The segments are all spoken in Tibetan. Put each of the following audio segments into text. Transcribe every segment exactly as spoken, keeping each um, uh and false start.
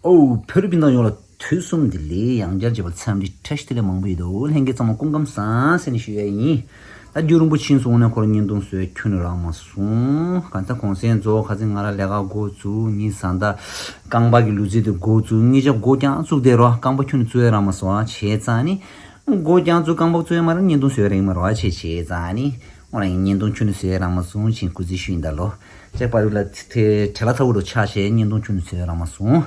ཨོ། བོད་རིགས་སྤུན་ཟླ་ཡོངས་ལ་དུས་གསུམ་བདེ་ལེགས། ཡང་བསྐྱར་མཇལ་བར་འཚམས་འདྲི་བཀྲ་ཤིས་བདེ་ལེགས་མང་པོ་ཡོད་དོ། ལྷན་རྒྱས་ཚང་མ་སྐུ་ཁམས་བཟང་ཟེར་ནས་ཞུ་ཡ་ཡིན། ད་རྒྱུན་རིང་པོ་ཕྱིན་སོང་ནས་ཁོ་རང་བརྙན་ཐུང་བཟོས་ཁྱོན་ནས་རག་མ་སོང་། གང་ལྟར་གུང་སེང་རྫོགས། ཁ་སང་ང་རང་ལས་ཀ་འགོ་བཙུགས། ཉིན་བཟའ་ཟླ་རྐང་པ་གི་ལུས་རྩལ་དེ་འགོ་བཙུགས། ཉིན་ཞག་འགོ་རྐྱང་བཙུགས་བསྡད་རོགས། རྐང་པ་ཁྱོན་ནས་བཙུགས་ཡ་རག་མ་སོང་། བྱས་ཙང་ནི་འགོ་རྐྱང་བཙུགས། རྐང་པ་བཙུགས་ཡ་མ་རག་བརྙན་ཐུང་བཟོས་ཡ་རག་མ་རོགས། བྱས་བྱས་ཙང་ནི་ང་རང་བརྙན་ཐུང་ཁྱོན་ནས་བཟོས་ཡ་རག་མ་སོང་། ཅིང་སྐུ་རྩེད་ཞུས་ཡིན་ད་ལོ། ཅེག་པ་རུ་ལ་དེ་བྲེལ་བ་ཚ་བོ་རུ་ཆགས་བྱས་བརྙན་ཐུང་ཁྱོན་ནས་བཟོས་ཡ་རག་མ་སོང་།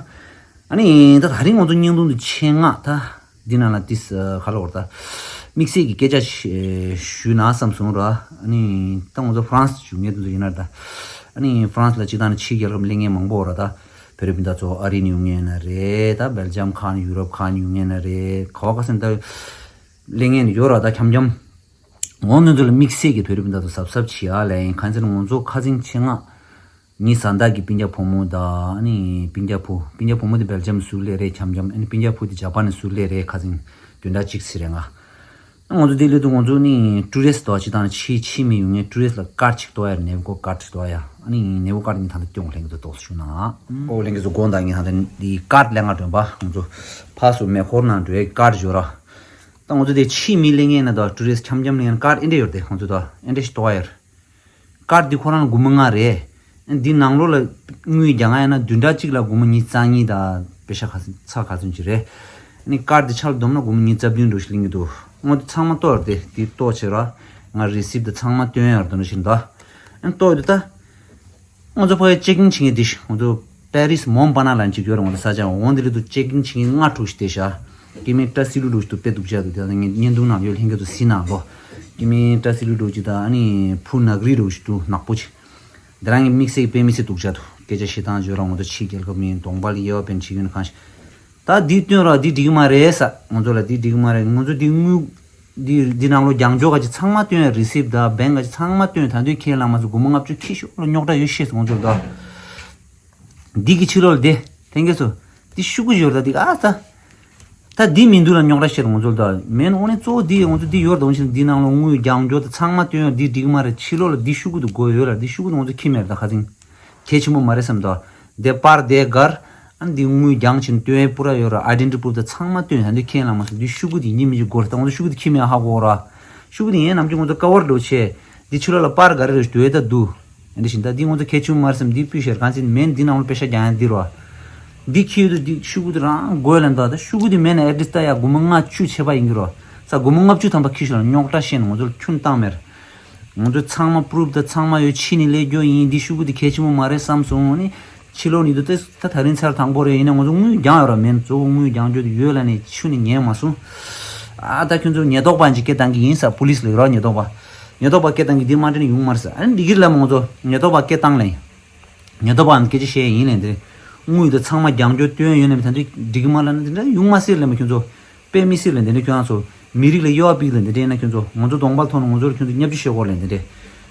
ཨ་ནི་ད་དེ་རིང་ང་ཚོ་བརྙན་ཐུང་འདི་ཆེད་མངགས་ད་འདི་ནང་ལ་ཏིས་ག་ལ་བར་ད་དམིགས་བསལ་གྱི་སྐད་ཆ་ཞུ་ན་བསམ་སོང་ར། ཨ་ནི་ད་ང་ཚོ་ཧྥ་རན་སི་བཞུགས་མཁན་དེ་ཚོ་ཡིན་ན་ར། ད་ཨ་ནི་ཧྥ་རན་སི་ལ་སྤྱིར་བཏང་ནས་ཕྱིའི་རྒྱལ་ཁབ་གླེང་མཁན་མང་པོ་ར། ད་བོད་རིགས་སྤུན་ཟླ་ཚོ་ཨ་རི་ནས་ཡོང་མཁན་ཡིན་ན་རེད། ད་སྦེལ་ཇམ་ཁག་ནས་ཡུ་རོབ་ཁག་ནས་ཡོང་མཁན་ཡིན་ན་རེད། ག་བ་ག་ས་ནས་ད་གླེང་མཁན་ཡོད་ར། ད་འཁྱམ་འཁྱམ། འོ་ནི་ཚོ་ལ་དམིགས་བསལ་གྱི་བོད་རིགས་སྤུན་ཟླ་ཚོ་གཟབ་གཟབ་བྱེད་ཡ་ལ་ཡིན། གང་ཟེར་ན་ང་ཚོ་ཁ་སང་ཆེད་མངགས་ངའི་བཟའ་ཟླ་གི་སྤུན་ཀྱག་བུ་མོ་དང་ཨ་ནི་སྤུན་ཀྱག་བུ། སྤུན་ཀྱག་བུ་མོ་དེ་སྦེལ་ཇམ་ནས་ཟུར་སླེབས་རེད། འཁྱམ་འཁྱམ། ཨ་ནི་སྤུན་ཀྱག་བུ་དེ་ཇ་པན་ནས་ཟུར་སླེབས་རེད། ཁ་སང་བདུན་ཕྲག་གཅིག་ཙམ་རེད་ང་། ང་ཚོ་དེ་སླེབས་དུས་ང་ཚོ་ནི་ཊུ་རི་སི་ཊི་དང་ཕྱི་ཐང་ཕྱི་ཕྱི་མི་ཡོང་མཁན་ཊུ་རི་སི་ཊི་ལ་ཀར་ཌི་ཅིག་གཏོང་ཡ་རེད། ནེ་ཝི་ཀོ་ཀར་ཌི་ཅིག་གཏོང་ཡ། ཨ་ནི་ནེ་ཝི་ཀོ་ཀར་ཌི་ངས་ད་ལྟ་སྟོན། ལྷན་རྒྱས་ཚོ་ཏོག་ཙམ་ཞུ་ན། ཨོ་ལྷན་རྒྱས་ཚོ་དགོངས་དག། ངས་ད་ལྟ་འདི་ཀར་ཌི་ལེན་ག་འགྲོ་ཡིན་པ། ང་ཚོ་ཕར་ཚུར་མེ་འཁོར་ནང་འགྲོ་ཡ་ཀར་ཌི་ཡོད་ར། ད་ང་ཚོ་དེ་ཕྱིའི་མི་ལེན་མཁན་ན་ད་ཊུ་རི་སི་ཊི་འཁྱམ་འཁྱམ་ལེན་མཁན་ཀར་ཌི་ཨེ་འདྲ་ཡོད་རེད་དེ། ང་ཚོ་ད་ཨེ་འདྲ་ཞིག་གཏོང་ཡ་རེད། ཀར་ཌི་འདི་ཁོ་རང་ལ་སྒོར་མོ་ལྔ་རེད། འདི་ནང་ལོགས་ལ་དངུལ་རྒྱག་ཡ་ཡིན་ན་བདུན་ཕྲག་གཅིག་ལ་སྒོར་མོ་ཉིས་རྩ་གཉིས་དང་པེ་ཤ་ག་ཚོད་ཚ་ག་ཚོད་ཅིག་རེད། ཨ་ནི་ཀར་ཌི་འདི་ཆ་ལ་བསྡོམས་ན་སྒོར་མོ་ཉིས་རྩ་བདུན་འགྲོ་ཞིག་ལེན་གྱི་འདུག་ངོ་དེ་ཚང་མ་གཏོར་རེད་དེ། དེ་གཏོར་བྱེད་ར། ང་རི་སིབ་དེ་ཚང་མ་སྟོན་ཡ་རེད་དོ་ནོ་ཞིག་འདུག་ཨ་ནི་གཏོར་དེ་ད། ང་ཚོ་ཕ་གི་ཅེག་ཨིན་བྱེད་མཁན་འདི་ཞིག་ང་ཚོ་པེ་རི་སི་མོན་པ་ན་ལ་ཅིག་ཡོད་རེད། ང་ཚོ་ས་ཆ་འོང་དེ་ལ་དུ་ཅེག་ཨིན་བྱེད་མཁན་ལྔ་དྲུག་ཞིག་བསྡད་ཤག་སྐྱེ་དམན་བཀྲ་སི་ལུ་ལུ་ཞིག་དུ་དཔེ་སྡུག་ཅག་འདུག་དེ་ང་བརྙན་ཐུང་ནང་ཡོད། ལྷན་རྒྱས་ཚོ་གཟིགས་གནང་ལོ། སྐྱེ་དམན་བཀྲ་སི་ལུ་ལུ་ཅིག་དང་ཨ་ནི་ཕུ་ནག་རི་ལུ་ཞིག་འདུག་ནག་པོ་ཅིག་དེ་རང་གི་དམིགས་བསལ་གྱི་དཔེ་མི་སྲིད་སྡུག་ཅག་འདུག་སྐད་ཆ་བཤད་སྟངས་བརྗོད་ར། ང་ཚོ་ཕྱིའི་རྒྱལ་ཁབ་མིན་གདོང་པ་ལ་དབྱེ་བ་ཕན་བྱེད་ཀྱི་ཡོད་ན་གང་ཞིག་ད་འདི་སྟོན་ར། འདི་འགྲིག་གི་མ་རེད་ས། ང་ཚོ་ལ་འདི་འགྲིག་གི་མ་རེད། ང་ཚོ་འདི་དངུལ་འདི་འདི་ནང་ལོགས་རྒྱང་འཇོག་ག་ཅིག་ཚང་མ་སྟོན། རི་སིབ་དང་བེང་ག་ཅིག་ཚང་མ་སྟོན། ད་དུང་ཁས་ལེན་མ་སོང་། སྒོར་མོ་ལྔ་བཅུ་ཁྱེར་ཤོག་ལ་རྙོག་དྲ་ཡོད་ཤེས་སོང་ང་ཚོ་ལ་ད། འདི་གི་ཕྱི་ལོགས་ལ་དེ་ལྷན་རྒྱས་ཚོ་འདི་ཤུ་གུ་ཡོད་ད། འདི་ཨ་ད། ད་འདི་མི་འདུག་ལ་རྙོག་དྲ་བཤད་ང་ཚོ་ལ་ད། མེན་ཨོ་ནི་གཙོ་བོ་འདི་ང་ཚོ་འདི་ཡོད་ད། འོ་ཞིག་འདི་ནང་ལོགས་དངུལ་རྒྱང་འཇོག་ད་ཚང་མ་སྟོན་ཡོད། འདི་འགྲིག་གི་མ་རེད། ཕྱི་ལོགས་ལ་འདི་ཤུ་གུ་དུ་དགོས་ཡོད་ལ། འདི་ཤུ་གུ་དུ་ང་ཚོ་ཁྱི་མེད་ད་ཁ་ཚིང་། གལ་ཆེན་པོ་མ་རེད་བསམ་དོ། དེ་པར་དེ་སྒར། ཨ་ནི་འདི་དངུལ་རྒྱང་ཕྱིན་སྟོན་ཡས་པུ་ར་ཡོད་ར། ཨའི་ཌེན་ཊི་པུ་རུབ་དང་ཚང་མ་སྟོན། ད་འདི་ཁས་ལེན་མ་སོང་། འདི་ཤུ་གུ་དེ་ཡིན་མིན་ཅིག་དགོས་ར། ད་ང་ཚོ་ཤུ་གུ་དེ་ཁྱི་མེད་ཧ་གོ་ར། ཤུ་གུ་དེ་ཡིན་ནམ་ཅིག་ང་ཚོ་ཀ་བར་ལོ་ཆེ། འདི་ཕྱི་ལོགས་ལ་པར་ག་རེ་རེ་སྟོན་ཡས་ད་འདུག་ཨ་འདི་བཞིན་ད་འདི་ང་ཚོ་གལ་ཆེན་པོ་མ་རེད་བསམ། འདི་སྤུས་ཤེར་གང་ཚིག་མེན། འདི་ནང་ལ་པེ་ཤ་རྒྱང་ཡས་འདི་ར། འདི་ཁྱི་ཡོད་དུ་འདི་ཤུ་གུ་དེ་རང་དགོས་ལན་ད། ད་ཤུ་གུ་དེ་མེན་ན་ཨེ་ཌི་རེ་སི་ལྟ་ཡ་སྒོར་མོ་ལྔ་བཅུ་ཆད་པ་ཡིན་གྱི་ར། ས་སྒོར་མོ་ལྔ་བཅུ་ཐམ་པ་ཁྱི་ཤོར་ལ་རྙོག་དྲ་བཤད་ན་ང་ཚོ་ལ་ཁྱོན་བཏང་མེད། ང་ཚོ་ཚང་མ་པུ་རུབ་དང་ཚང་མ་ཡོད། ཕྱི་ནས་སླེབས་རྒྱུ་ཡིན། འདི་ཤུ་གུ་འདི་གལ་ཆེན་པོ་མ་རེད་བསམ་སོང་ནི། ཕྱི་ལོགས་ནས་འདུག་ད་ད་རིང་ཚར་དང་པོ་རེད། ཡིན་ན་ང་ཚོ་དངུལ་རྒྱང་ཡོད་ར་མེད། གཙོ་བོ་དངུལ་རྒྱང་རྒྱུ་དེ་ཡོད་ལ་ནི་ཆུ་ནས་ཉན་མ་སོང་། ཨ་ད་ཁྱོད་ཚོ་ཉེན་རྟོག་པ་འཇིགས་སྐད་བཏང་གི་ཡིན་ས། པུ་ལིས་ལ་ཡོད་ར་ཉེན་རྟོག་པ། ཉེན་རྟོག་པ་སྐད་བཏང་གི་འདི་མ་འདྲེན་ན་ཡོང་མ་རེད་ས། ཨ་ནི་འདི་གིར་ལ་མ་ང་ཚོ་ཉེན་རྟོག་པ་སྐད་བཏང་ལ་ཡིན། ཉེན་རྟོག་པ་ཨ་ནི་སྐད་ཆ་བཤད་ཡིན་ལན་དེ། དངུལ་དེ་ཚང་མ་རྒྱང་སྐྱོར་སྟོན་ཡོད་ནས་མི་ད་འདི་འགྲིག་གི་མ་ལ་ནི་དེ་འདྲ་ཡོང་མ་སྲིད་ལ་མ་ཁྱོད་ཚོ། དཔེ་མི་སྲིད་ལ་འདི་འདྲ་ཁྱོད་རང་ཚོ་མི་རིགས་ལ་དབྱེ་བ་ཕྱེ་ལ་འདི་འདྲ་ཡིན་ན་ཁྱོད་ཚོ་ང་ཚོ་གདོང་པ་ཐོག་ནས་ང་ཚོར་ཁྱོད་ཚོ་བརྙས་བཅོས་བྱེད་དགོས་ལ་འདི་འདྲ།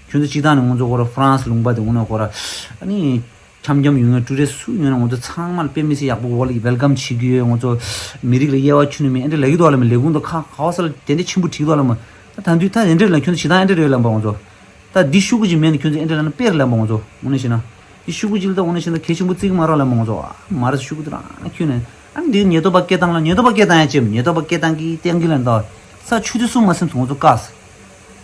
ཁྱོད་ཚོ་སྤྱི་བཏང་ནས་ང་ཚོ་ཁོ་ར་ཧྥ་རན་སི་ལུང་པ་དེ་འོ་ན་ཁོ་ར་ཨ་ནི་འཁྱམ་འཁྱམ་ཡོང་ངེས་ཊུ་རི་སི་སུ་ཡོང་ན་ང་ཚོ་ཚང་མ་ལ་དཔེ་མི་སྲིད་ཡག་པོ་འོ་ལ་ཝེལ་ཀམ་བྱེད་ཀྱི་ཡོད། ང་ཚོ་མི་རིགས་ལ་དབྱེ་བ་ཕྱེ་ནས་མི་ཨེ་འདྲ་ལབ་ཀྱི་འདུག་ལ་མི་ལས་ཁུངས་དང་ཁ་ཁ་བ་ས་ལ་དེ་འདྲ་ཆེན་པོ་བྲིས་འདུག་ལ་མ། ད་ད་དུས་ད་དེ་འདྲ་ལ་ཁྱོད་ཚོ་ཞེ་སྡང་ཨེ་འདྲ་རེད་ལབ་པ་ང་ཚོ། ད་འདི་ཤུ་གུ་ཅིག་མེད་ན་ཁྱོད་ཚོ་ཨེ་འདྲ་ལབ་ན་དཔེར་ལབ་པ་ང་ཚོ་དངོས་གནས་བཤད་ན། འདི་ཤུ་གུ་ཅིག་ལ་ད་དངོས་གནས་བཤད་ན་གལ་ཆེན་པོ་བརྩི་གི་མ་རེད་ལབ་པ་ང་ཚོ། ཨ་མ་རེད་ཤུ་གུ་དེ་རང་ཁྱོད་ནས་ཨ་འདི་ཉེན་རྟོག་པ་སྐད་བཏང་ལ་ཉེན་རྟོག་པ་སྐད་བཏང་ཡ་ཅེམ་ཉེན་རྟོག་པ་སྐད་བཏང་གི་བསྟན་གི་ལ་འདུག་ས་ཆུ་ཚོད་གསུམ་མ་ཟིན་སོང་ང་ཚོ་བཀག་སོང་།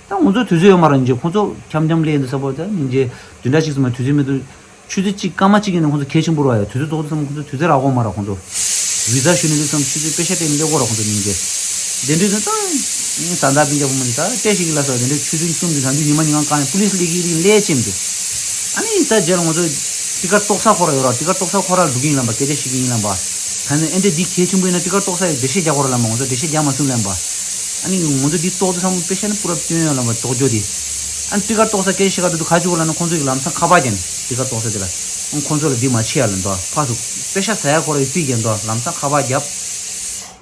ད་ང་ཚོ་དུས་ཚོད་ཡོད་མ་རེད་ཉིན་རྗེ་ཁོང་ཚོ་འཁྱམ་འཁྱམ་ལས་འདུག་ས་པོ་ད་ཉིན་རྗེ་བདུན་ཕྲག་གཅིག་ཙམ་མ་དུས་ཚོད་མི་འདུག་ཆུ་ཚོད་གཅིག་སྐར་མ་གཅིག་ཡིན་ན་ཁོང་ཚོ་གལ་ཆེན་པོ་རེད་བ་ཡ། དུས་ཚོད་རྫོགས་དུས་ཙམ་ཁོང་ཚོ་དུས་ཚོད་རག་གོ་མ་རེད་ཁོང་ཚོ། བི་ཛ་ཞུ་ནས་དུས་ཙམ་ཆུ་ཚོད་པེ་ཤ་སྤྲད་ནས་སླེབས་གོ་རེད་ཁོང་ཚོ་ཉིན་རྗེ། དེ་འདྲའི་དུས་ཙམ་ད་ད་སྤུན་ཀྱག་བུ་མོ་འདི་ད་སྤྲད་ཤིག་གི་ལ་ས་དེ་འདྲའི་ཆུ་ཚོད་གསུམ་དུ་ད་དུས་ཉི་མ་ཉིན་གང་གང་ཡིན་པུ་ལིས་སླེབས་ཀྱི་རིང་སླེབས་ཅེམ་དུ། ཨ་ནི་ད་རྗེས་ལ་ང་ཚོ་ཊི་ཀར་གཏོགས་ས་ཁོ་ར་ཡོད་ར། ཊི་ཀར་གཏོགས་ས་ཁོ་ར་འགྲོ་གི་ཡིན་ལབ་པ། སྐད་ཆ་བཤད་ཀྱི་ཡིན་ལབ་པ། ད་ནི་ཨེ་འདྲ་འདི་གལ་ཆེན་པོ་ཡིན་ན་ཊི་ཀར་གཏོགས་ས་ཡོད་འགྲེལ་བཤད་རྒྱག་གོ་ར་ལབ་པ། ང་ཚོ་འགྲེལ་བཤད་རྒྱག་མ་སོང་ལབ་པ། ཨ་ནི་ང་ཚོ་འདི་གཏོགས་དུས་ཚང་མ་པེ་ཤ་ནི་པུ་རབ་སྟོན་ཡོད་ལབ་པ་གཏོགས་རྒྱུ་དེ། ཨ་ནི་ཊི་ཀར་གཏོགས་ས་སྐད་ཆ་བཤད་ག་འགྲོ་དུས་ག་ཅིག་གོ་ལབ་ན་ཁོང་ཚོ་ཡི་ལམ་སང་ཁ་པར་རྒྱག་ནས་ཊི་ཀར་གཏོགས་ས་དེ་ལ། ཨ་ཁོང་ཚོ་ལ་འདི་མ་བྱེད་ཡ་ལབ་འདུག་ཕར་ཚུར་པེ་ཤ་ཟ་ཡ་ཁོ་ར་ཡི་རྩིས་རྒྱག་འདུག་ལམ་སང་ཁ་པར་རྒྱབ།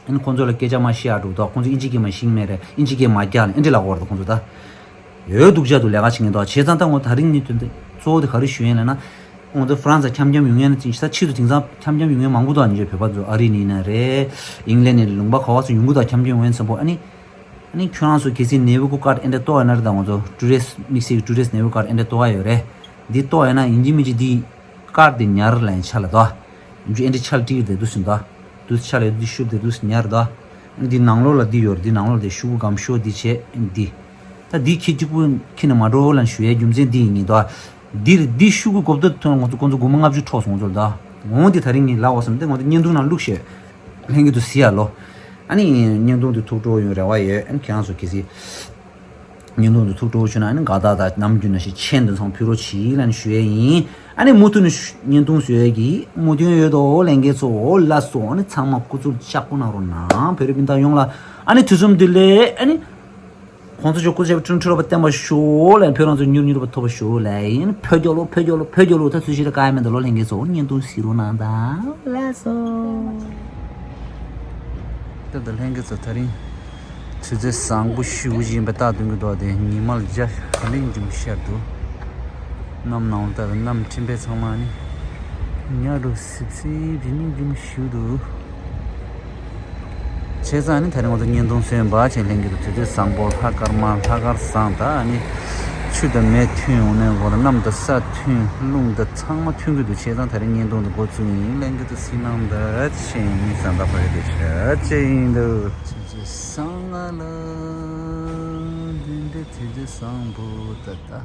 ཨ་ནི་ཁོང་ཚོ་ལ་སྐད་ཆ་མ་བཤད་ཡ་འགྲོ་འདུག་ཁོང་ཚོ་ཨིན་ཇི་སྐད་མ་ཤེས་མེད་རེད། ཨིན་ཇི་སྐད་མ་རྒྱག་ནས་ཨེ་འདྲ་ལབ་གོ་ར་འདུག་ཁོང་ཚོ་ད། ཡོད་སྡུག་ཅག་ཏུ་ལས་ཀ་བྱེད་མཁན་དང་བྱས་ཙང་ད་ངོ་ད་རིང་ནི་དོན་དུ་གཙོ་བོ་དེ་ག་རེ་ཞུ་ཡིན་ལབ་ན། ང་ཚོ་ཧྥ་རན་སི་འཁྱམ་འཁྱམ་ཡོང་མཁན་ནི་ད་ཕྱིས་སུ་དེང་སང་འཁྱམ་འཁྱམ་ཡོང་མཁན་མང་པོ་འདུག་ཨ་ནི་བོད་པ་ཚོ་ཨ་རི་ནས་ཡིན་ན་རེད། ཨིང་ལན་ནས་ལུང་པ་ག་བ་ཚོ་ཡོང་གི་འདུག་འཁྱམ་འཁྱམ་ཡོང་མཁན་ཚོ་པོ་ཨ་ནི། ཨ་ནི་ཁྱོད་རང་ཚོ་གལ་སྲིད་ནེ་ཝི་ཀོ་ཀར་ཨེ་འདྲ་གཏོགས་ཡོད་ན་རེད། ད་ང་ཚོ་ཊུ་རི་སི་ཊི་དམིགས་བསལ་གྱི་ཊུ་རི་སི་ཊི་ནེ་ཝི་ཀོ་ཀར་ཨེ་འདྲ་གཏོགས་ཡ་ཡོད་རེད། འདི་གཏོགས་ཡོད་ན་ཡིན་གཅིག་མིན་གཅིག་འདི་ཀར་དེ་ཉར་ལ་ཡིན་ཆ་ལ་དོ། ཡུམ་ཆུ་ཨེ་འདྲ་ཆལ་ཏིར་དེ་དུས་སུ་ད། དུས་ཆལ་ཡོད་དུས་ཤུབ་དེ་དུས་སུ་ཉར་ད། འདི་ནང་ལོགས་ལ་འདི་ཡོད་རེད། འདི་ནང་ལོགས་དེ་ཤུ་གུ་སྒམ་ཤོ་འདི་བྱས་འདི། ད་འདི་ཁྱི་གཅིག་པུ་ཁྱི་ནས་མ་འགྲོ་ལ་ཞུ་ཡའི་རྒྱུ་མཚན་འདི་ཡིན་ངེས་ད། འདིར་འདི་ཤུ་གུ་གོབ་ཏོ་ཐོན་ང་ཚོ་ཁོང་ཚོ་སྒོར་མོ་ལྔ་བཅུ་འཕྲོག་སོང་ཚོད་ད། འོང་འདི་ད་རིང་ངས་ལབ་འོ་བསམ་སྟེ་ང་ཚོ་བརྙན་ཐུང་ནང་བླུགས་ཤེས། ལྷན་རྒྱས་ཚོ་གཟིགས་ཡ་ལོ། ཨ་ནི་བརྙན་ཐུང་འདི་ཐུགས་སྤྲོ་ཡོང་རེ་བ་ཡོད། ཨ་ནི་ཁྱེད་རང་ཚོ་གལ་སྲིད་བརྙན་ཐུང་འདི་ཐུགས་སྤྲོ་བྱུང་ན་ཨ་ནི་དགའ་རྟགས་དང་ནམ་རྒྱུན་ནང་བཞིན་མཆན་འདི་ཚང་ཕུལ་རོགས་གྱིས་ལབ་ནས་ཞུ་ཡས་ཡིན། ཨ་ནི་མུ་མཐུད་ནས་ཞུ་བརྙན་ཐུང་བཟོ་ཡས་ཀྱི་མོས་མཐུན་ཡོད་དོ་ལྷན་རྒྱས་ཚོ། ལགས་སོ། ཨ་ནི་ཚང་མ་སྐུ་གཟུགས་ལྕགས་པོ་གནང་རོགས་གནང་། བོད་རིགས་སྤུན་ཟླ་ཡོངས་ལ་ཨ་ནི་དུས་གསུམ་འདི་ལས་ཨ་ནི། ཁོང་ཚོ་ཆོ་སྐུ་ཚེ་བཀྲིན་ཁྲི་རོ་པ་བསྟན་པ་ཤོག་ལ་བོད་རང་ཚོ་མྱུར་མྱུར་པ་ཐོབ་པ་ཤོག་ལ་ཡིན། བོད་རྒྱལ་ལོ། བོད་རྒྱལ་ལོ། བོད་རྒྱལ་ལོ། ད་ཚུལ་ཤིག་ལ་བཀག་ཡ་མེད་ད་ལོ། ལྷན་རྒྱས་ཚོ་བརྙན་ཐུང་གཟིགས་རོགས་གནང་དང་། ལགས་སོ། ད་ད་ལྷན་རྒྱས་ཚོ་ད་རིང་དུས་ཚོད་བཟང་པོ་ཞེ་པོ་ཅིག་ཡིན་པ་རྟགས་སྟོན་གྱི་འདུག་དེ་ཉི་མ་ལ་འཇའ་ག་ལེར་འཇིམ་ཤར་འདུག་གནམ་ནང་ལ་ད་གནམ་སྤྲིན་པས་ཚང་མ་ནི་ཉ་རུ་སིབ་སིབ་རི་ནི་རིམ་ཞུ་འདུག་བྱས་ཙང་ནི་ད་རིང་ང་ཚོ་བརྙན་ཐུང་སོན་པ་བྱས་ལྷན་རྒྱས་དུ་དུས་ཚོད་བཟང་པོ། ལྷག་དཀར་མ་ལྷག་དཀར་བཟང་། ད་ནི་ཆུ་དང་མེ་མཐུན་ཡོང་ནས་འོ་ན་གནམ་དང་ས་མཐུན། རླུང་དང་ཚང་མ་མཐུན་གྱི་འདུག་བྱས་ཙང་ད་རིང་བརྙན་ཐུང་དུ་འགོ་བཙུགས་ཡིན། ལྷན་རྒྱས་དུ་སི་ནང་ད་ཆེན་ནི་ས་མཐའ་བར་དུ་ཆ་ཆེ་ཡིན་འདུག་དུས་ཚོད་བཟང་ང་ལ་འདི་འདྲའི་དུས་ཚོད་བཟང་པོ་ད་ད། དེ་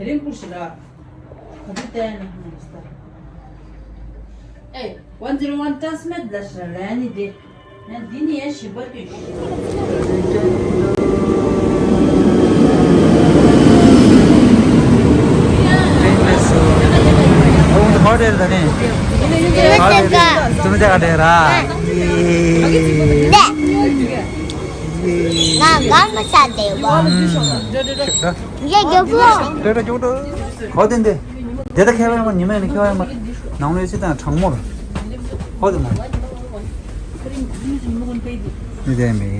རིང་ཀུ་ཤི་ར། ག་དུས་བལྟས་ན་ཧ་ནས་སྟ། ཨེ། ཝན་ཛི་རོ་ཝན་ཊ་སི་མེད་ལ་ཤི་ར་ལན་ནི་དེ། ཡང་འདི་ནི་ཡང་ཞིབ་པ་དུས། ཧོ་ཧོ་ཧོ་ཧོ་ཧོ། ང་གང་ག་ས་དེ་བ། ཡེ་རྒྱུགས་པོ། ཏེ་ཏེ་རྒྱུགས་འགྲོ། གོ་དེ་འདི། དེ་ད་ཁེ་བ་ཡོང་ཉི་མ་ནི་ཁེ་བ་ཡོང་ནང་ལོས་ཅི་དང་གྲང་མོར། གོ་དེ་མ། མི་དེ་མི།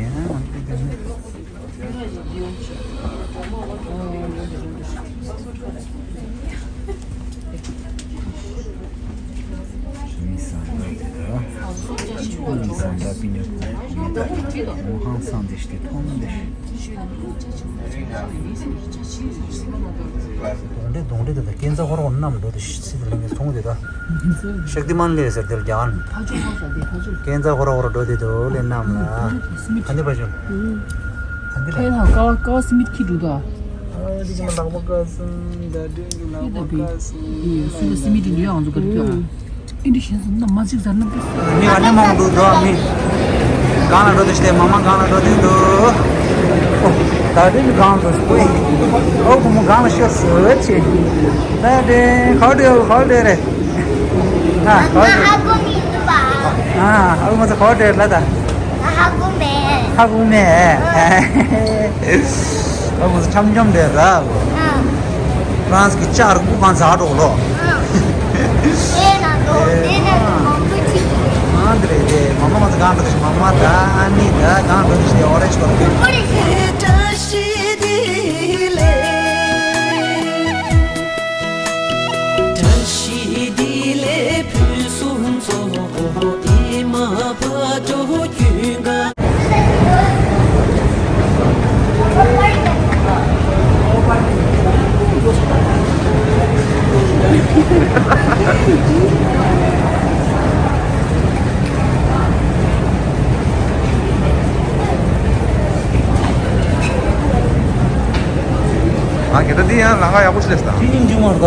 མི་སང་ར་དེ་ད། མི་སང་ར་པི་ཉོ་གོ་མི་ད། མོ་ཧང་སང་དེ་ཤི་དེ་ཐོང་དེ་ཤི། གདོང་འདྲེ་གདོང་འདྲེ་དེ་ད་སྐས་འཛེག་ཧོར་ཧོར་གནམ་འགྲོ་དེ་ཤི་ཚི་དེ་ལེན་གི་ཚོང་དེ་ད། ཤག་དི་མན་ལེ་ཟེར་དེ་ལ་རྒྱ་གར་ནས། སྐས་འཛེག་ཧོར་ཧོར་འགྲོ་དེ་དེ་ལེ་གནམ་ལ། ག་འདི་པ་ཞོ། ག་འདི་ལ། ཀ་བ་ཀ་བ་སི་མིད་ཁྱི་འགྲོ་ད། ཨ་འདི་གི་ལག་པ་ཀ་སི་ད་འདྲེན་གི་ལག་པ་ཀ་སི། ཨེ་སུ་ལ་སི་མིད་འདི་ཡོད་ང་ཚོ་ག་རེ་ཀྱོ། ཨེ་འདི་གཞན་སུ་ན་མ་གཅིག་ཟ་ན་པ་སི། མི་ཨ་ནི་མང་འདུག་དོ་མི། གང་ལ་འགྲོ་དུ་ཤི་དེ་མ་མ་གང་ལ་འགྲོ་དུ་འདུག་ཨོ། ད་དེ་མི་གང་འགྲོ་སི་ཀོ་ཡིན། ཨོ་བུ་མོ་གང་ལ་ཤོར་སི་ཝེ་ཆེ། ད་དེ་ཁའོ་དེ་ཁའོ་དེ་རེད། ཨ་ཁའོ་དེ། ཨ་ཨ་བུ་མོ་ཚོ་ཁའོ་དེ་ལ་ད། ཧ་གོ་མེད། ཧ་གོ་མེད། ཨ་ཁོ་ཚོ་འཆམ་འཆམ་རེད་ར། ཨ། ཧྥ་རན་སི་གི་ལྕགས་རི་སྐུ་གང་ཟག་འགྲོ་ལོ། ཨ། དེ་ན་དོ་དེ་ན་དོ་མང་པོ་ཅིག་ཨ་འདི་རེད་དེ་མ་མ་མ་ཚོ་གང་འགྲོ་དེ་ཞིག་མ་མ་ད་ཨ་ནི་ད་གང་འགྲོ་དེ་ཞིག་ཨོ་རེ་ཆོར་གི། བཀྲ་ཤིས་བདེ་ལེགས། བཀྲ་ཤིས་བདེ་ལེགས་ཕུན་སུམ་ཚོགས། ཨེ་མ་ཕ་དྲུག་ཀུན་དགའ། ཨ་གེ་ད་འདི་ཡང་ལམ་ཁ་ཡག་པོ་ཞིག་སླེབས་སོང་། ཁྱེད་སྙིང་རྗེ་མོ་རེད་ད།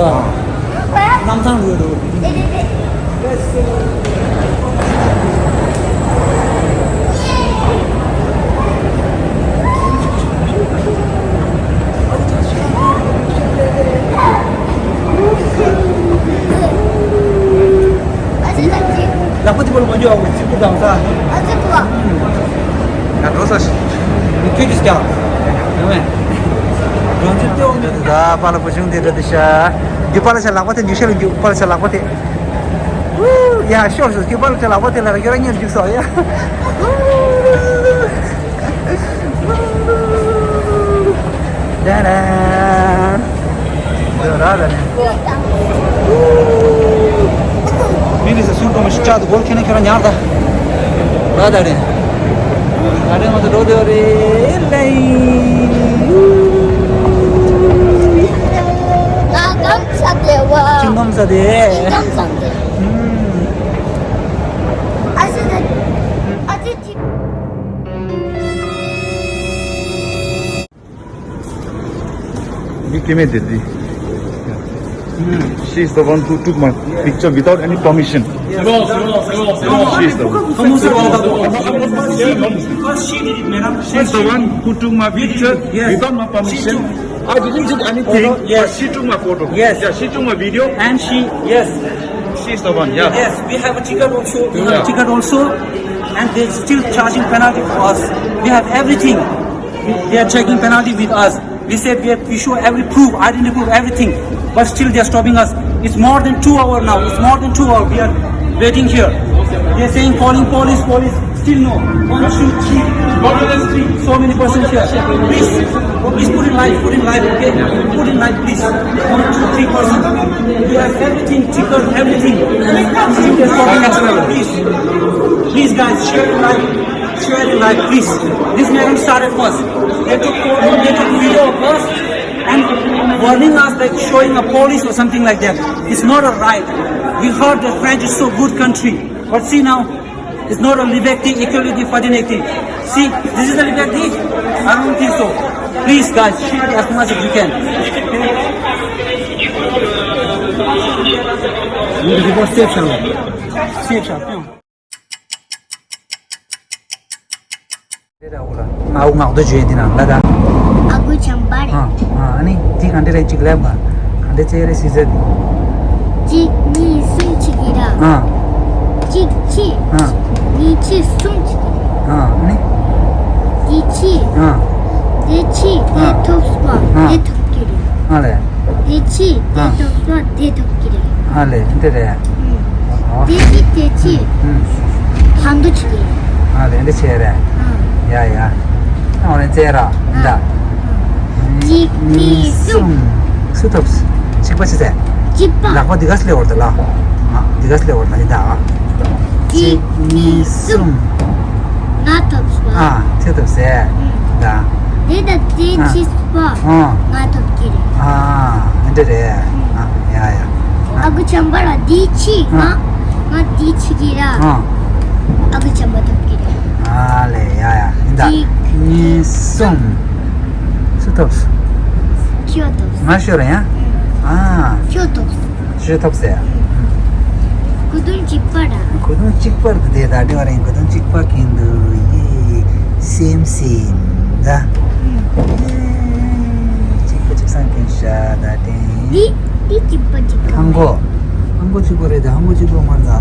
གནམ་ཐང་རེད་འདུག་ལག་པ་དེ་བོར་མ་འཇོག་ཨ་ཁུ་ཚིག་པུ་དང་ས། ཨ་ཚིག་པུ་ཨ། ཡ་འགྲོ་ས་ཞིག་མི་ཁྱོད་ཀྱིས་ཀྱང་། ཡོང་མེད། ད་པཱ་ལགས་བུ་ཆུང་དེ་འདྲ་དེ་ཤ། རྒྱུ་པཱ་ལགས་ཤ་ལག་པ་དེ་འཇུ་ཤ་ལ། རྒྱུ་པཱ་ལགས་ཤ་ལག་པ་དེ། ཡ་ཤོར་སོང་། རྒྱུ་པཱ་ལགས་ཤ་ལག་པ་དེ་ལ་ར་ཁྱོད་རང་ཉེར་འཇུག་སོང་ཡ། ད་ར། ད་ར་ད་ནི། མི་ནི་ས་སུན་པོ་མི་ཤི་ཅག་ཏུ་སྒོར་ཁྱེར་ན་ཁྱོད་རང་ཉར་ད། ད་ད་རེད། ད་རེད་ང་ཚོ་འགྲོ་དེ་རེད་ལེ། ང་གམ་ས་དེ་བ། ཅིང་གམ་ས་དེ། ཅིང་གམ་ས་དེ། ཨ་ཙི་ད། ཨ་ཙི་ཅི། Give me this. She is the one who took my picture without any permission. C'est bon, c'est bon, c'est bon, c'est bon. She is the one. Comment c'est bon? Because she did it, madam. She is the one who took my picture without my permission. I didn't do anything, but she took my photo. Yes. Yeah, she took my video. And she, yes. She is the one, yeah. Yes, we have a ticket also. We have a ticket also. And they're still charging penalty for us. We have everything. They are taking penalty with us. We said we have, we show every proof, identity proof, everything. But still they are stopping us. It's more than two hours now. It's more than two hours. We are waiting here. They are saying calling police, police. Still no. One, two, three. So many persons here. Please, please put in light, put in light, okay? Put in light, please. One, two, three persons. We have everything, ticket, everything. Still they are stopping us. Please, please guys, share the light. Share the light, please. This madam started first. They took photo, they took video of us and warning us, like, showing a police or something like that. It's not a right. We heard that France is so good country. But see now, it's not a liberté, égalité, fraternité. See, this is a liberté? I don't think so. Please, guys, share it as much as you can. Safe, sir. Safe, sir. དེ་ར་འུ་ལ། ང་འུ་ངག་རྡོ་བརྗོད་ཡིན་དེ་ན་ལ་ད། ཨ་ཁུ་བྱམས་པ་རེད། ཨ་ཨ་ཨ་ནི་དེ་ག་འདྲ་རེད་ཅིག་ལབ་པ། ག་འདྲ་ཚེ་རེད་སི་ཟེར། གཅིག་གཉིས་གསུམ་གཅིག་གི་ར། ཨ། གཅིག་གཅིག་ཨ། གཉིས་གཅིག་གསུམ་གཅིག་གི་ར། ཨ་ཨ་ནི། དེ་གཅིག་ཨ། དེ་གཅིག་ཨ། དེ་ཐོབ་པ། ཨ། དེ་ཐོབ་ཀྱི་རེད། ཨ་ལས། དེ་གཅིག་ཨ། དེ་ཐོབ་པ། དེ་ཐོབ་ཀྱི་རེད། ཨ་ལས་འདི་རེད། ཨ། དེ་གཅིག་དེ་གཅིག་ཨ། ཧ་འདུ་ཆི་གི། ཨ་ལས་འདི་ཆེ་རེད། ཨ། ཡ་ཡ། ཨ་འོ་ནི་རྩེ་ར་ཨ། འདའ། ཨ། གཅིག་གཉིས་གསུམ། སུ་ཐོབ། གཅིག་པ་ཆི་ཟེར། གཅིག་པ། ལག་པ་འདི་ག་སི་ལེ་བར་དུ་ལ། ཨ་འདི་ག་སི་ལེ་བར་དུ་ལ་ཡིན་ད། གཅིག་གཉིས་གསུམ། ང་ཐོབ་སོང་། ཨ་ཚེ་ཐོབ་ཟེར། ད། དེ་ད་དེ་ཨ་ཆི་སོང་། ཨ་ང་ཐོབ་ཀྱི་རེད། ཨ་འདི་རེད། ཨ་ཡ་ཡ། ཨ་ཁུ་བྱམས་པ་ར་འདི་ཆི། ང་ང་འདི་ཆི་གི་ར། ཨ་ཨ་ཁུ་བྱམས་པ་ཐོབ་ཀྱི་རེད། ཨ་ལས་ཡ་ཡ་ཡིན་ད། གཅིག་གཉིས་གསུམ། སུ་ཐོབ། ཁྱོད་ཐོབ། ང་ཤོར་ཡ། ཨ་ཁྱོད་ཐོབ། ཤོར་ཐོབ་ཟེར། ཁུ་དུང་གཅིག་པ་ར། ཁུ་དུང་གཅིག་པར་དུ་དེ་ད་དེ་བ་རེད། ཁུ་དུང་གཅིག་པ་གིན་དུ་ཡི་སེམས་སེམས་ད། གཅིག་པ་གཅིག་སང་གིན་ཤ་ད་དེ། འདི་འདི་གཅིག་པ་གཅིག་པ། ཧང་གོ། ཧང་གོ་གཅིག་པ་རེད་ད། ཧང་གོ་གཅིག་པ་མ་རེད་ད། ཨ་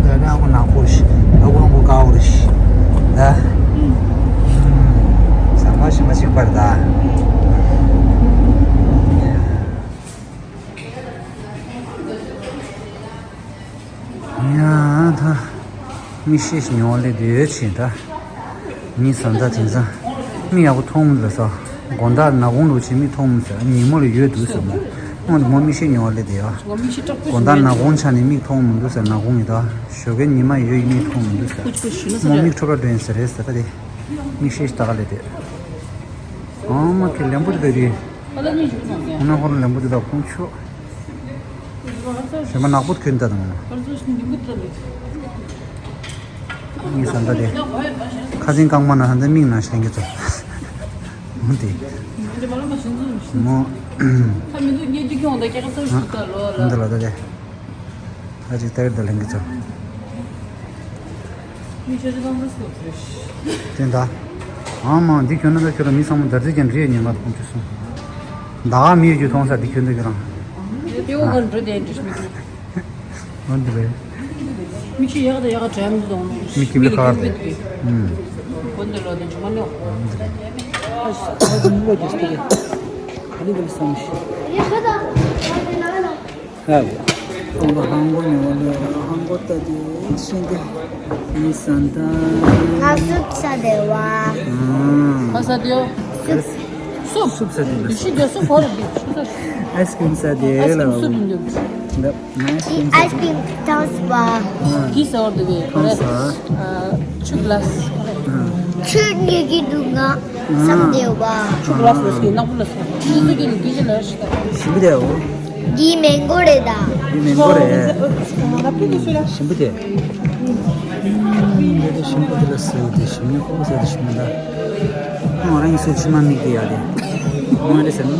ད་དེ་ཧང་གོ་ནག་པོ་ཤི། ཨ་ཁུ་ཧང་གོ་དཀར་པོ་རེད་ཤི། ད། ཟ་མ་ཤི་མ་གཅིག་པར་ད། ཡ་ད། མིག་ཤེལ་ཉོ་ལེ་དེ་ཡོད་ཆེ་ད། མི་ས་མཐའ་དེང་སང་མིག་ཡག་པོ་མཐོང་མི་འདུག་ས། དགོང་དག་ནག་ཁུང་ལུག་ཆེ་མིག་མཐོང་མི་འདུག་ས། ཉིན་མོ་ལ་ཡོད་འདུག་ས་མོ། ཁོང་དེ་མོ་མིག་ཤེལ་ཉོ་ལེ་དེ་ཡ། དགོང་དག་ནག་ཁུང་ཆ་ནས་མིག་མཐོང་མི་འདུག་ས། ནག་ཁུང་ཡིན་ད། ཞོགས་ཀའི་ཉི་མ་ཡོད་མིག་མཐོང་མི་འདུག་ས། མོ་མིག་འཕྲོ་བརླག་འགྲོ་ཡིན་ས་རེད་ས་ད་དེ། མིག་ཤེལ་ཞིག་ལྟ་ག་ལེ་དེ། ཨ་མ་ཁྱེད་ལན་པོ་དེ་ད་དེ། ཁོང་ན་ཁོ་རང་ལན་པོ་དེ་ད་ཁོང་ཆོ། ཞེ་མ་ནག་པོ་གྱོན་ད་དང་། ངའི་ས་མཐའ་དེ། ཁ་སང་རྐང་པ་ན་ཧ་འདི་མིག་ན་ཞེན་གི་ཚོ། མོ་དེ། མོ། འདི་ལ་ད་དེ། ཨ་ཅིག་ཏེར་དེ་ལེན་གི་ཚོ། དེ་འདྲ། ཨ་མ་འདི་ཁྱོད་ན་ད་ཁྱོད་ལ་མི་ཚང་མ་འདར་རྩེ་ཀྱང་འདྲིས་ཉན་ང་དང་ཁྱོད་སོང་། ད་མི་ཡོད་རྒྱུ་མཐོང་ས་འདི་ཁྱོད་འདི་ཁྱོད་རང་། དེ་འོ་ག་འགྲོ་དེ་འདྲིས་མི་འདུག་འོན་ཏེ་རེད། མིག་ཤེལ་ཡག་དང་ཡག་དྲན་མི་འདུག་མི་ཁྱིམ་ལ་ཁ་བར་ཏེ། ཨུམ། གོན་དེ་ལོ་དེ་ཇི་མ་ནོ། འོན་ཏེ་རེད། ལི་གལ་སོང་ཤི། ཧ། ཨོ་ཧང་གོ་ནི་ཨོ་ལི་ཧང་གོ་ཏ་དེ་ཤིན་ཏེ་ནི་སན་ཏ། ཁ་སུབ་ས་དེ་བ། ཁ་ས་དེ་ཡོ། སུབ། སུབ་ས་དེ་ལ། ཤི་དེ་སུབ་བོར་དེ་ཤི་ས། ཨའི་སི་ཀྲིམ་ས་དེ་ལ། ཨའི་སི་ཀྲིམ་སུབ་མི་འདུག་ཨའི་སི་ཀྲིམ་ཐང་སུབ་བ། གི་ས་བོར་དེ་བས་ཐང་ས། ཆུ་གླ་ས། ཆུ་ཉེ་གི་འདུག་ང་། སམ་དེ་བ། ཆུ་གླ་ས་ལ་སྐྱེས་ནག་པོ་ལ་སོང་། ཡིན་ཟེར་གྱི་ལ་དུས་ཅི་ལ་ཤི་ད། ཞིམ་པོ་དེ་འོ། འདི་མེང་གོ་རེད་ད། འདི་མེང་གོ་རེད། ཞིམ་པོ་དེ། འདི་ཞིམ་པོ་དེ་ལ་སེའུ་དེ་ཞིམ་ཉོ་ཁོག་ཟེར་དེ་ཞིམ་ཉོ་ད། ཁོང་རང་ངི་སུ་ཕྱི་མ་མིག་དེ་ཡ་དེ། ཁོང་རེ་ཟེར་ན།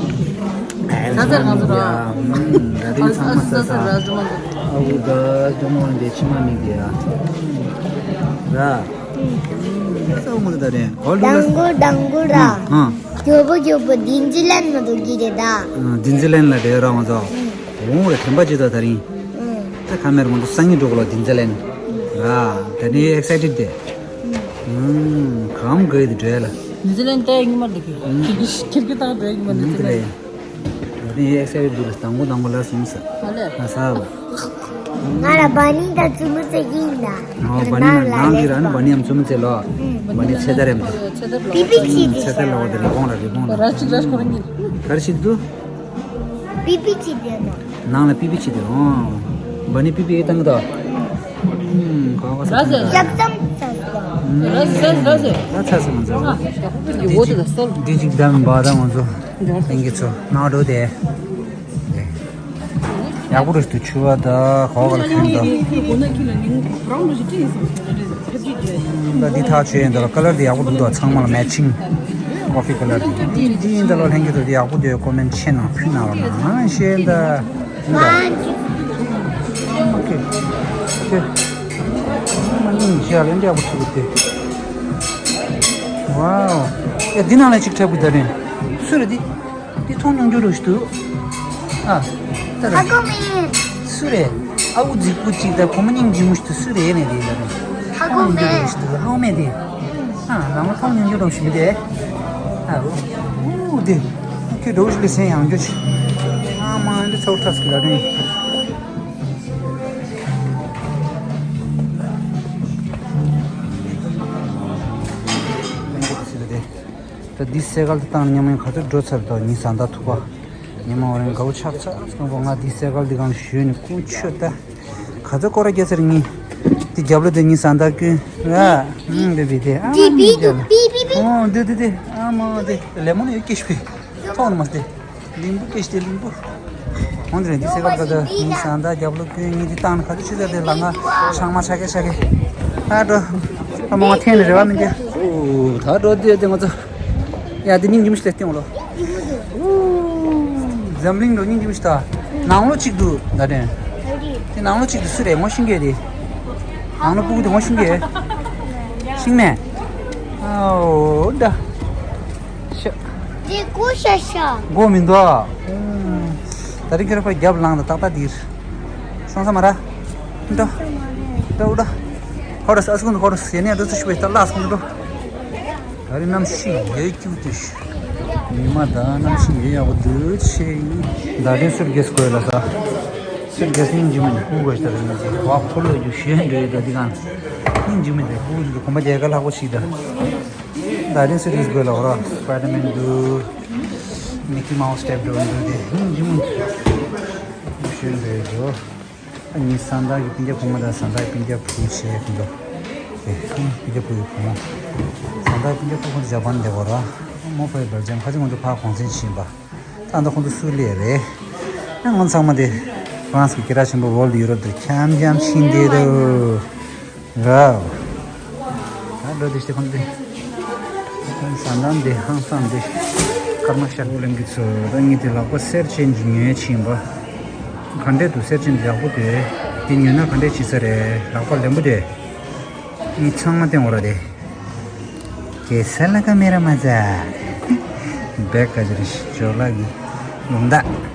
ས་ས་གང་ས་ར། ད་དེ་ཚང་མ་ས་ས། ཨ་ཁུ་ད་ཇོ་མོ་རང་དེ་ཕྱི་མ་མིག་དེ་ཡ། ར། ས་འོ་མོ་དེ་ད་རེད། གོ་ལུ་ལ། དང་གོ་དང་གོ་ར། ཨ། མགྱོགས་པོ་མགྱོགས་པོ་དིན་ཅི་ལན་མ་གཏོགས་ཀྱི་རེད་ད། ཨ། དིན་ཅི་ལན་ལ་རེད་ར་ང་ཚོ། འོང་རེད་དྲན་པ་ཅི་ད་ད་རིང་། ཨ། ད་ཁ་མེར་ང་ཚོ་སང་ཉིན་འགྲོ་གོ་ལ་དིན་ཅི་ལན། ཨ། ད་ནི་ཨེག་སའི་ཊེཌ་དེ། ཨུམ། གམ་ག་ཡི་དེ་འདྲ་ལ། དིན་ཅི་ལན་ད་ཡིན་མ་འགྲོ་གི། ཁྱེད་ཀྱི་ཁྱེད་ཀྱི་ད་འགྲོ་ཡིན་མ་དིན་ཅི་ལན། ཨུམ། དེ་ལས། ད་ནི་ཨེག་སའི་ཊེཌ་འདུག་ལ་དང་པོ་དང་པོ་ལ་སོང་ས། ཨ་ལས། ང་ས་བ། ང་ལ་བ་ནི་དང་བཙུན་མོ་ཚེ་གི་ཡིན་ད། ཨོ་བ་ནི་ན་ནང་གི་ར་ནི་བ་ནི་ཡམ་བཙུན་མོ་ཚེ་ལོ། བ་ནི་ཚེ་ད་རེམ། པི་པི་ཆི་དེ་ཚེ་ད་ལོ་དེ་རི་བོང་ལ་རི་བོང་ལ། ར་ཅིག་ར་ཁོ་རང་གི། ག་རེ་ཞིག་འདུག་པི་པི་ཆི་དེ་ནོ། ནང་ལ་པི་པི་ཆི་དེ་ཨོ། བ་ནི་པི་པི་ཨེ་ཏང་གི་ད། ཨུམ་ག་བ་ས་ར་ཟེར། ལྕགས་ཙམ་ས་ཟེར། ར་ཟེར་ར་ཟེར། ད་ཚ་སི་མ་ཟེར། ཨ་ཡག་པོ་འདི་འོ་དེ་ད་སོལ། འདི་ཅིག་ད་མི་འབའ་ད་ང་ཚོ། ལྷན་རྒྱས་ཚོ་ནང་འགྲོ་དེ། ཡག་པོ་རེད་འདུག་ཆུ་བ་ད་གོ་ག་ལ་ཁེངས་ད། ད་འདི་ཐག་ཆོད་ཡིན་ད་ལ་ཀ་ལར་འདི་ཡག་པོ་འདུག་ད་ཚང་མ་ལ་མེ་ཆིང་། ཀོ་ཕི་ཀ་ལར་འདི་འདི་འདི་ཡིན་ད་ལ་ལྷན་རྒྱས་ཚོ་འདི་ཡག་པོ་འདུག་ཀོ་མེན་ཊི་བྱེད་ན་ཕུལ་གནང་རོགས་གནང་ཨ་ཤེས་ད། ཨོ་ཁེ། ཨོ་ཁེ། མ་ནིང་ཤ་ལེན་འདྲ་པོ་ཐུག་སྟེ། ཝའོ། ཡ་འདི་ནང་ལ་ཅིག་འཁྲབ་གི་ད་རེད། སུ་རེད་འདི། འདི་མཐོང་མྱོང་རྒྱུ་རུ་ཞིག་འདུག་ཨ། ད་རེད། ཧ་གོ་མེད། སུ་རེད། ཨ་ཁུ་རྫིག་པོ་ཅིག་ད་ཁོ་མོ་སྙིང་རྗེ་མོ་ཞིག་འདུག་སུ་རེད་ནས་རེད་ད་རེད། ཧ་གོ་མེད། མཐོང་མྱོང་རྒྱུ་རུ་ཞིག་འདུག་ཧ་གོ་མེད་དེ། ཨ་ལ་མ་མཐོང་མྱོང་རྒྱུ་རུ་ཞིག་མི་དེ། ཨ་ཨུ་དེ། ཁྱོད་འགྲོ་ཞིག་ལས་སེམས་ཡང་རྒྱུ་ཞིག་ཨ་མ་འདི་ཚོ་ཁྲག་སྐྱིད་ལ་རིང་། ད་འདི་སེ་གལ་དུ་བཏང་ཉམས་ཡང་ག་ཚོད་འགྲོ་ཚར་དོ་ཉི་ཟ་འདའ་ཐུག་པ། ཉི་མ་བ་རིང་དགའ་བོ་ཆགས་ཚར་སོང་བ་ང་འདི་སེ་གལ་འདི་གང་ཞུས་ནས་ཀུ་ཆོད་ད། ག་ཚོད་སྐོར་ར་རྒྱ་ཚར་ངས། འདི་རྒྱབ་ལོ་དེ་ཉི་ཟ་འདའ་ཀུན། ཨ། ཧུམ་བི་བི་དེ་ཨ་མ་འདི་རྒྱབ་ལོ། ཨོ་འདི་འདི་དེ་ཨ་མ་དེ་ལེ་མོན་ཡོད་སྐྱེ་ཤི་པི། ཐོག་ནི་མ་སྟེ། ལིང་བུ་སྐད་ཤི་ལིང་བུ། འོན་ཏེ་འདི་སེ་གལ་ག་ད་ངའི་བཟའ་ཟླ་རྒྱབ་ལོ་ཀུན་གཉིས་འདི་བཏང་ནས་ག་ཚོད་ཆུ་ཚོད་དེ་ལ་ང་ཆང་མ་ཆ་གེ་ཆ་གེ། ཨ་འགྲོ། ཨ་མ་ང་འཐེན་ནས་རེ་བ་མི་འདུག་ཨོ་ད་འགྲོ་དེ་དེ་ང་ཚོ། ཡ་དེ་སྙིང་རྗེ་མོ་ཞིག་ལས་སྟེང་ལོ། འཛམ་གླིང་འགྲོ་སྙིང་རྗེ་མོ་ཞིག་ད། ནང་ལོགས་གཅིག་འདུག་ད་དྲན། དེ་ནང་ལོགས་གཅིག་འདུག་སུ་རེད་ངོ་ཤེས་མཁན་དེ། ནང་ལོགས་སྤུ་གུ་དེ་ངོ་ཤེས་མཁན། ཤེས་མེད། ཨོ་ད། ཤ། དེ་ཀོ་ཤ་ཤ། མགོ་མི་འདུག་ཨ། ད་རིང་ཁྱོད་ར་ཕར་རྒྱབ་ལངས་དང་ཏག་ཏག་འདིར། སོང་ས་མ་ར། འགྲོ། འགྲོ་འགྲོ། ཧོ་ར་ས་ཨ་སྐུ་འདུག་ཧོ་ར་ས་ཡེ་ནས་འགྲོ་ཚུལ་ཞུ་བའི་ལྟ་ལ་ཨ་སྐུ་འདུག་ད་རིང་གནམ་གཤིས་ཡོད་སྐྱིད་འདུག་ཉི་མ་དང་གནམ་གཤིས་ཡོད་ཡག་པོ་འདུག་ཆེ་ཡིན། ད་རིང་སུར་གེས་དགོས་ལ་ས། སུར་གེས་སྙིང་རྗེ་མོ་ནི་ཀུ་དགོས་ལྟར་ནས་བ་ཁོ་ལོ་རྒྱུ་ཞེ་འགྲོ་ཡོད་ད་འདི་གང་། སྙིང་རྗེ་མོ་དེ་ཀུ་གོམ་པ་རྒྱལ་ཁ་ལྷག་པོ་ཞིག་ད། ད་རིང་སུ་རིས་དགོས་ལ་འོ་ར་སི་པའི་ཌར་མེན་འདུག་མི་ཀི་མའོ་སི་ཊེབ་འགྲོ་འདུག་དེ་སྙིང་རྗེ་མོ་འདུག་ཞེ་འགྲོ་ཡོད་འགྲོ། ཨ་ནི་བཟའ་ཟླ་གི་སྤུན་ཀྱག་བུ་མོ་དང་བཟའ་ཟླ་གི་སྤུན་ཀྱག་བུ་བྱས་ཀྱི་འདུག་དེ་སྤུན་ཀྱག་བུ་ཡི་བུ་མོ། བཟའ་ཟླ་གི་སྤུན་ཀྱག་བུ་ཁོང་ཚོ་ཇ་པན་འདེ་གོ་ར། མོ་ཕའི་སྦེལ་ཇམ་ཁ་ཅིག་ཁོང་ཚོ་ཕར་གུང་སེང་ཕྱིན་པ། ད་ལྟ་ཁོང་ཚོ་སུའུ་ལི་རེད། ཨ་ང་ཚང་མ་དེ་ཧྥ་རན་སི་གི་སྐད་གྲགས་ཆེན་པོ་ཝོལ་ཌི་ཡུ་རོབ་དེར་འཁྱམ་འཁྱམ་ཕྱིན་བསྡད་འདུག་ར། ད་འགྲོ་དེ་ཤི་ཁོང་དེ། བཟའ་ཟླ་འདི་ཧང་སང་འདི། ཀརྨ་ཤར་བུ་ལེམ་གི་ཚོ་ད་ངས་དེ་ལག་པ་སེར་ཅན་གྱི་ཉོས་ཕྱིན་པ། ག་འདྲས་འདུག་སེར་ཅན་འདི་ཡག་པོ་འདུག་དེ་ཉོས་ན་ག་འདྲས་བྱེད་ས་རེད། ལག་པ་ལེམ་པོ་དེ། ངས་ཚང་མ་བསྟན་འོ་ར་དེ། ཁེ་ས་ལ་ཀ་མེ་ར་མ་ཛ། བེག་ག་ཅི་རེད་ཅོ་ལགས་ཀྱི་ལུང་བདག